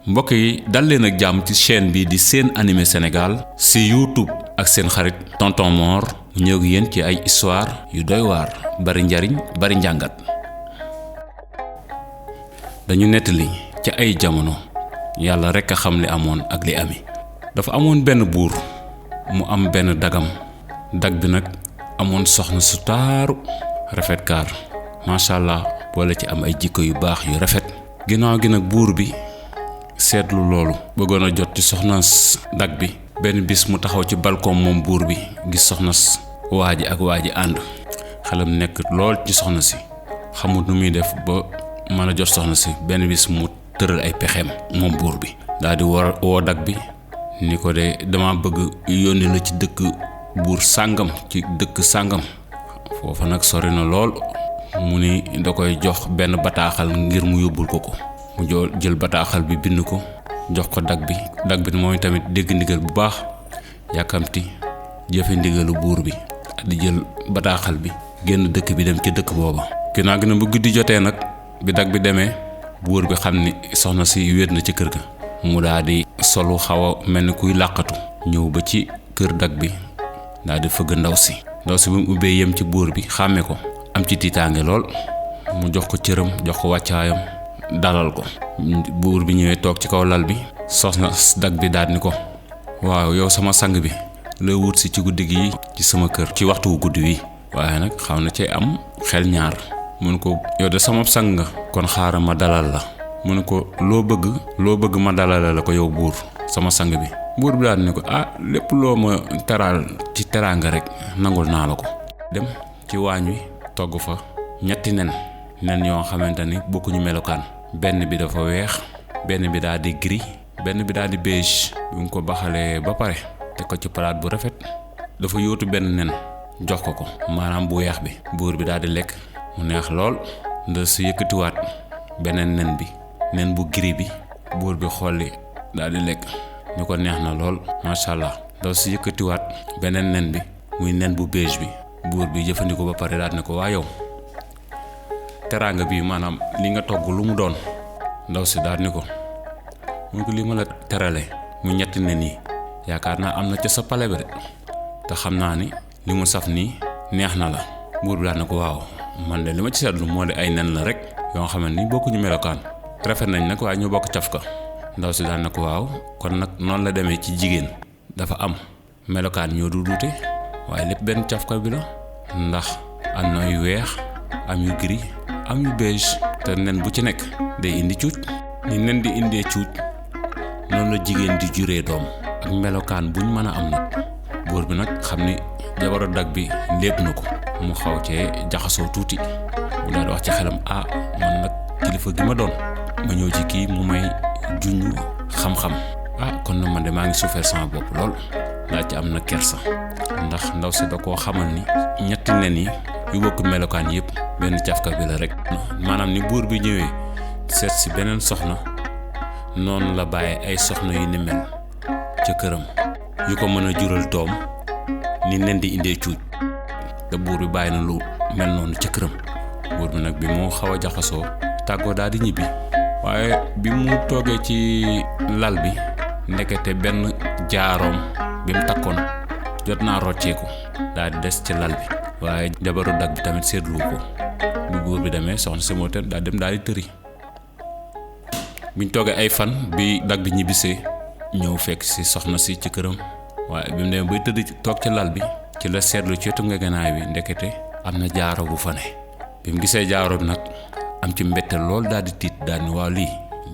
mbokk yi dal leen ak jàmm ci chaîne bi di Sen Animé Sénégal si YouTube ak seen xarit tonton Mor ñëw ak yéen ci ay histoire yu doy waar bari njariñ bari njàngat. dañu nettali ci ay jamono yàlla rekk a xam li amoon ak li ami. dafa amoon benn buur mu am benn dagam dag bi nag amoon soxna su taaru rafet kaar macha allah boole ci am ay jikko yu baax yu rafet. ginnaaw gi nag buur bi seetlu loolu bëggoon a jot ci soxna dag bi benn bis mu taxaw ci balcon moom buur bi gis soxna waa ji ak waa ji ànd xelam nekk lool ci soxna si xamut nu muy def ba mën a jot soxna si. benn bis mu tëral ay pexeem moom buur bi daal di woo dag bi ni ko de dama bëgg yónni la ci dëkk buur sàngam ci dëkk sàngam foofa nag sori na lool mu ni da koy jox benn bataaxal ngir mu yóbbul ko mu jël bataaxal bi bind ko jox ko dag bi mooy tamit dégg ndigal bu baax yàkkamti jëfe ndigalu buur bi di jël bataaxal bi génn dëkk bi dem ci dëkk booba. ginnaaw gi nag bu guddi jotee nag bi dag bi demee buur bi xam ni soxna si wéet na ci kër ga mu daal di solu xaw a mel ni kuy làqatu ñëw ba ci kër dag bi daal di fëgg ndaw si bu mu ubbee yem ci buur bi xàmme ko am ci tiitaange lool mu jox ko cëram jox ko wàccaayam dalal ko. buur bi ñëwee toog ci kaw lal bi soxna dag bi daal ni ko waaw yow sama sang bi lay wut si ci guddi gi ci sama kër ci waxtu guddi wi. waaye nag xaw na cee am xel ñaar mu ne ko yow de sama sang nga kon xaaral ma dalal la. mu ne ko loo bëgg ma dalal la ko yow buur sama sang bi. buur bi daal ni ko lépp loo ma teral ci teraanga rek nangul naa la ko. dem ci waañ wi togg fa ñetti nen yoo xamante ni bokkuñu melokaan. benn bi dafa weex benn bi daal di gris benn bi daal di beige. bi mu ko baxalee ba pare te ko ci palaat bu rafet dafa yóotu benn nen jox ko maanaam bu weex bi. buur bi daal di lekk mu neex lool nda si yëkkatiwaat beneen nen bu gris bi. buur bi xolli daal di lekk ñu ko neex na lool macha allah. ndaw si yëkkatiwaat beneen nen bi muy nen bu beige bi. buur bi jëfandikoo ba pare daal ne ko waa yow teraanga bi maanaam li nga togg lu mu doon. ndaw si daal ni ko mu ko li ma la terale mu ñetti nen yi yaakaar naa am na ca sa pale ba de te xam naa ni li mu saf nii neex na la. buur bi daal ne ko waaw man de li ma ci seetlu moo de ay nen la rek yoo xamante ni bokkuñu melokaan rafet nañ nag waaye ñu bokk caf ka. ndaw si daal ne ko waaw kon nag noonu la demee ci jigéen dafa am melokaan ñoo du duute waaye lépp benn cafka bi la ndax am na yu weex am yu gris am yu beige te nen bu ci nekk day indi cuuj. ni nen di indee cuuj noonu la jigéen di juree doom ak melokaan buñ mën a am nag. buur bi nag xam ni jabaru dag bi lépp na ko mu xaw cee jaxasoo tuuti bu daal di wax ci xelam man nag kilifa gi ma doon ma ñëw ci kii mu may juñu xam-xam kon na man de maa ngi suufeel sama bopp lool laa ci am na kersa ndax ndaw si da koo xamal ni ñetti nen yi yu bokk melokaan yëpp benn cafka bi la rek. maanaam ni buur bi ñëwee seet si beneen soxna noonu la bàyyi ay soxna yu ni mel ca këram yu ko mën a jural doom ni nen di indee cuuj te buur bi bàyyi na lu mel noonu ca këram. buur bi nag bi moo xaw a jaxasoo tàggoo daal di ñibbi. waaye bi mu toogee ci lal bi ndekete benn jaaroom bi mu takkoon jot naa rocceeku daal di des ci lal bi. waaye jabaru dag bi tamit seetlu ko. bu buur bi demee soxna si moo daal dem daal di tëri. biñ toogee ay fan bi dag bi ñibbisee ñëw fekk si soxna si ci këram. waaye bi mu demee bay tëdd toog ci lal bi ci la seetlu ci wetu ngegenaay bi ndekete am na jaaro bu fa ne. bi mu gisee jaaro bi nag am ci mbetteel lool daal di tiit daal ni waaw lii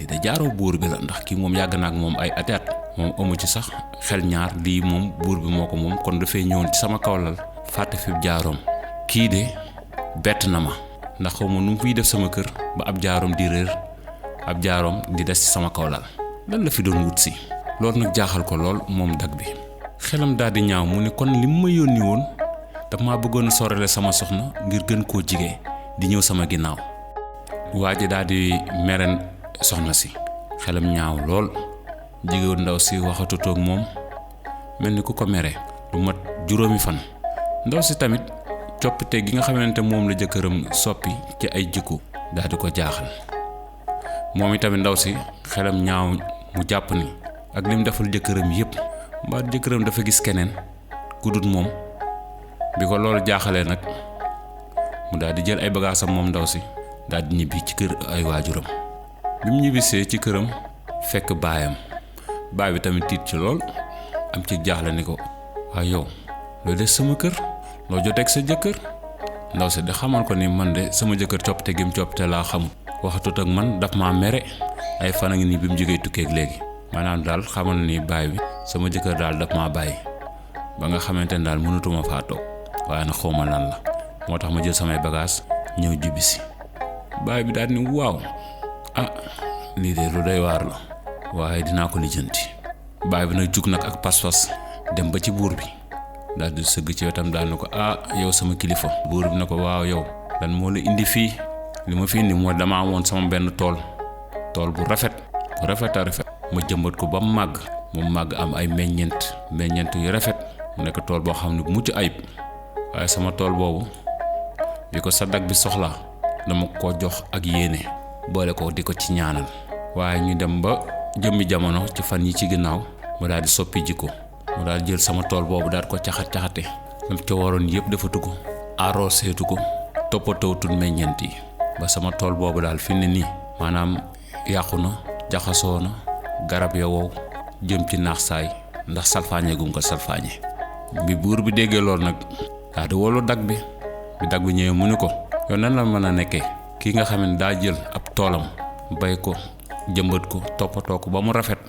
de jaaro buur bi la ndax kii moom yàgg na ak moom ay ati at moom amu ci sax xel ñaar lii moom buur bi moo ko moom kon dafay ñëwoon ci sama kawlal fàtte fi jaaroom. kii de bett na ma ndax xaw ma nu mu fiy def sama kër ba ab jaaroom di réer ab jaaroom di des ci sama kawlal lan la fi doon wut si. loolu nag jaaxal ko lool moom dag bi xelam daal di ñaaw mu ne kon li mu ma yónni woon daf maa bëggoon a sorale sama soxna ngir gën koo jige di ñëw sama ginnaaw. waa ji daal di meren soxna si xelam ñaaw lool jigéen ndaw si waxatutoo ak moom mel ni ku ko mere lu mat juróomi fan. ndaw si tamit coppite gi nga xamante moom la jëkkëram soppi ci ay jikko daal di ko jaaxal moom itamit ndaw si xelam ñaaw mu jàpp ni ak lim defal jëkkëram yépp mbaa jëkkëram dafa gis keneen ku dut moom. bi ko loolu jaaxalee nag mu daal di jël ay bagaasam moom ndaw si daal di ñibbi ci kër ay waajuram. bi mu ñibbisee ci këram fekk baayam baay bi tamit tiit ci lool am ci jaaxle ni ko waaye yow loo des sama kër loo joteeg sa jëkkër. ndaw si de xamal ko ni man de sama jëkkër coppite gim coppite laa xamul waxatut ak man daf maa mere ay fan a ngi nii bi mu jógee tukkeeg léegi maanaam daal xamal ni baay bi sama jëkkër daal daf maa bàyyi ba nga xamante ne daal mënatuma faa toog waaye nag xawma lan la moo tax ma jël samay bagage ñëw jibbisi. baay bi daal ni waaw lii de lu doy waar la waaye dinaa ko lijjanti. baay bi nag jug nag ak pas-pas dem ba ci buur bi daal di sëgg ci wetam daal ni ko yow sama kilifa. buur bi na ko waaw yow lan moo la indi fii. li ma fi indi mooy dama amoon sama benn tool bu rafet a rafet ma jëmbat ko ba mu màgg am ay meññeent yu rafet mu nekk tool boo xam ne bu mucc ayib waaye sama tool boobu bi ko sa dag bi soxla dama ko jox ak yéene boole ko di ko ci ñaanal. waaye ñu dem ba jëmmi jamono ci fan yi ci ginnaaw mu daal di soppi jikko mu daal jël sama tool boobu daal ko caxate lam ca waroon yëpp defatu ko arroseetu ko toppatootul meññeent yi ba sama tool boobu daal fi ne nii maanaam yàqu na jaxasoo na garab ya wow jëm ci naax saay ndax salfaañe gum ko salfaañe. bi buur bi déggee loolu nag daal di wolu dag bi ñëwee mu ni ko yow nan la mën a nekkee kii nga xam ne daa jël ab toolam bay ko jëmbat ko toppatoo ko ba mu rafet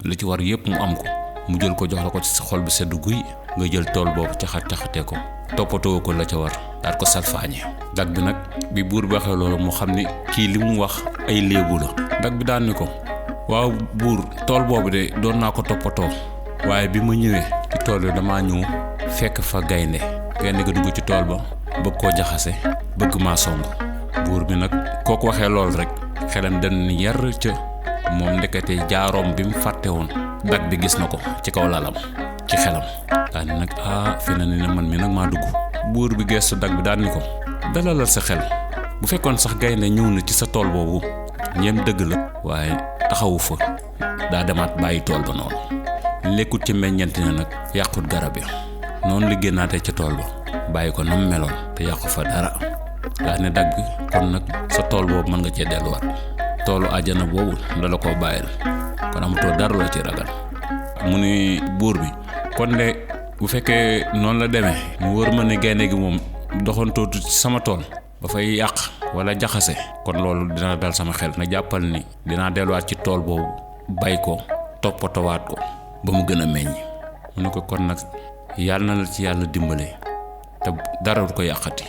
li ci war yëpp mu am ko mu jël ko jox la ko ci sa xol bi sedd guy nga jël tool boobu caxatee ko toppatoo ko la ca war daal ko salfaañe. dag bi nag bi buur bi waxee loolu mu xam ni kii li mu wax ay léebu la. dag bi daan ni ko waaw buur tool boobu de doon naa ko toppatoo waaye bi ma ñëwee ci tool bi damaa ñëw fekk fa gaynde ga dugg ci tool ba bëgg koo jaxase bëgg maa song. buur bi nag kooku waxee loolu rek xelam den yar ca moom ndekete jaaroom bi mu fàtte woon dag bi gis na ko ci kaw lalam ci xelam daal ni nag fi na ne man mi nag maa dugg. buur bi gestu dag bi daal ni ko dalalal sa xel bu fekkoon sax gaynde ñëw na ci sa tool boobu ñeem dëgg la waaye taxawu fa daa demaat bàyyi tool ba noonu lekkut ci meññeent ne nag yàqut garab ya noonu li génnaatee ca tool ba bàyyi ko nam meloon te yàqu fa dara. daa ne dag bi kon nag sa tool boobu mën nga cee delluwaat toolu àjjana boobu da la koo bàyyil kon amatoo dara loo ci ragal. mu ni buur bi kon de bu fekkee noonu la demee mu wër ma ne gaynde gi moom doxantootu ci sama tool ba fay yàq wala jaxase kon loolu dina dal sama xel na jàppal ni dinaa delluwaat ci tool boobu bay ko toppatowaat ko ba mu gën a meññ. mu ne ko kon nag yàlla na la ci yàlla dimbale te dara du ko yàqati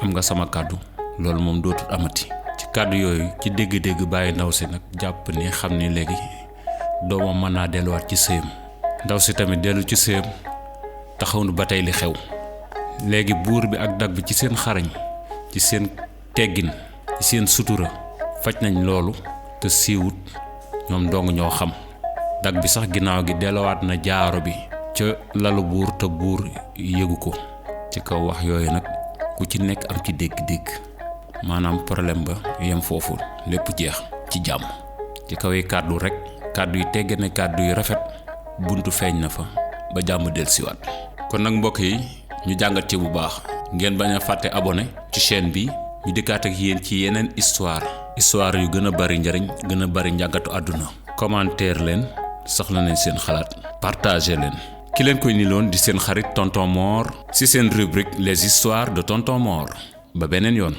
am nga sama kàddu loolu moom dootul amati. ci kàddu yooyu ci dégg-dégg bàyyi ndaw si nag jàpp ni xam ni léegi doomam mën naa delluwaat ci sëyam. ndaw si tamit dellu ci sëyam taxaw nu ba tey li xew. léegi buur bi ak dag bi ci seen xarañ ci seen teggin ci seen sutura faj nañ loolu te siiwut ñoom dong ñoo xam. dag bi sax ginnaaw gi delluwaat na jaaro bi ca lalu buur te buur yëgu ko. ci kaw wax yooyu nag ku ci nekk am ci dégg-dégg maanaam problème ba yem foofu lépp jeex ci jàmm. ci kaw yi kàddu rek kàddu yi tegge ne kàddu yu rafet buntu feeñ na fa ba jàmm dellusiwaat. kon nag mbokk yi ñu jàngat ci bu baax ngeen bañ a fàtte abonné ci chaîne bi ñu dikkaat ak yéen ci yeneen histoire yu gën a bari njariñ gën a bari njàngatu àdduna. commentaire leen soxla nañ seen xalaat partager leen. ki leen koy niloon di seen xarit tonton Mor ci seen rubrique les histoires de tonton Mor ba beneen yoon.